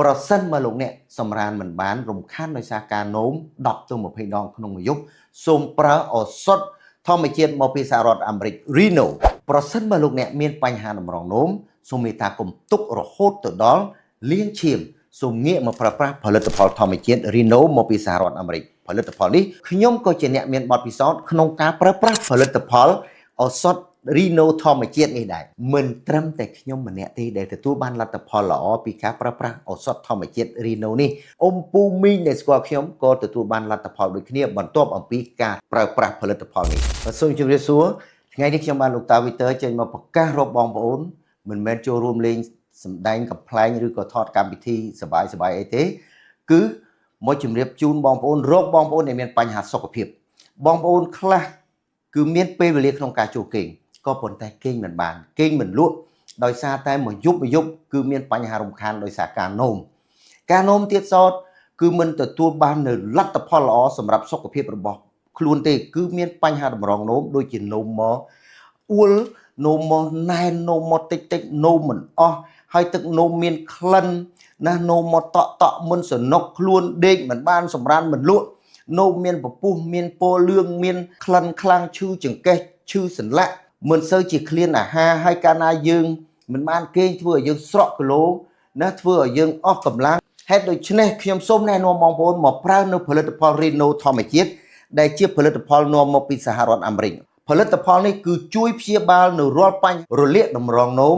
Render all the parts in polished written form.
ប្រសិនបើលោកអ្នកសម្រានមិនបានរំខានដោយសារការនោម10ទៅ20ដងក្នុងមួយយប់សូមប្រើឱសថធម្មជាតិមកពីសហរដ្ឋអាមេរិក Reno ប្រសិនបើលោកអ្នកមានបញ្ហាតម្រងនោមសូមមេត្តាកុំទុករហូតទៅដល់លាងឈាមសូមងាកមកប្រើប្រាស់ផលិតផលធម្មជាតិ Reno មកពីសហរដ្ឋអាមេរិកផលិតផលនេះខ្ញុំក៏ជាអ្នកមានបទពិសោធន៍ក្នុងការប្រើប្រាស់ផលិតផលឱសថ Reno ធម្មជាតិនេះដែរមិនត្រឹមតែខ្ញុំម្នាក់ទេដែលទទួលបានលទ្ធផលល្អពីការប្រើប្រាស់ឱសថធម្មជាតិ Reno នេះអ៊ំពូមីងដែលស្គាល់ខ្ញុំក៏ទទួលបានលទ្ធផលដូចគ្នាបន្ទាប់អំពីការប្រើប្រាស់ផលិតផលនេះបាទសូមជម្រាបសួរថ្ងៃនេះខ្ញុំបានលោកតាវីទ័រចេញមកប្រកាសរកបងប្អូនមិនមែនចូលរួមលេងសម្ដែងកំប្លែងឬក៏ថតកម្មវិធីសប្បាយសប្បាយអីទេ គឺមកជម្រាបជូនបងប្អូនរកបងប្អូនដែលមានបញ្ហាសុខភាពបងប្អូនខ្លះគឺមានពេលវេលាក្នុងការចូលគេងក៏ប៉ុន្តែគេងមិនបានគេងមិនលក់ដោយសារតែមួយយប់មួយយប់គឺមានបញ្ហារំខានដោយសារការនោមការនោមទៀតសោតគឺមិនទទួលបាននៅលទ្ធផលល្អសម្រាប់សុខភាពរបស់ខ្លួនទេគឺមានបញ្ហាតម្រងនោមដូចជានោមមកអួលនោមមកណែននោមមកតិចតិចនោមមិនអស់ហើយទឹកនោមមានក្លិន ណានោមមកតក់តក់មិនសនុកខ្លួនដេកមិនបានសម្រានមិនលក់នោមមានពពុះមានពណ៌លឿងមានក្លិនខ្លាំងឈឺចង្កេះឈឺសន្លាក់មិនសូវជាឃ្លានអាហារហើយកាលណាយើងមិនបានគេងធ្វើឲ្យយើងស្រក់គីឡូណាធ្វើឲ្យយើងអស់កម្លាំងហេតុដូច្នេះខ្ញុំសូមណែនាំបងប្អូនមកប្រើនៅផលិតផល Reno ធម្មជាតិដែលជាផលិតផលនាំមកពីសហរដ្ឋអាមេរិកផលិតផលនេះគឺជួយព្យាបាលនៅរាល់បញ្ហារលាកតម្រងនោម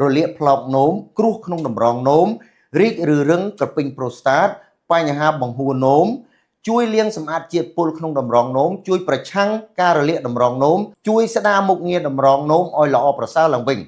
រលាកប្លោកនោមគ្រោះក្នុងតម្រងនោម រីកឬរឹងក្រពេញប្រូស្តាតបញ្ហាបង្ហួរនោមជួយលាងសម្អាតជាតិពុលក្នុងតម្រងនោមជួយប្រឆាំងការរលាកតម្រងនោមជួយស្ដារមុខងារតម្រងនោមឲ្យល្អប្រសើរឡើងវិញ។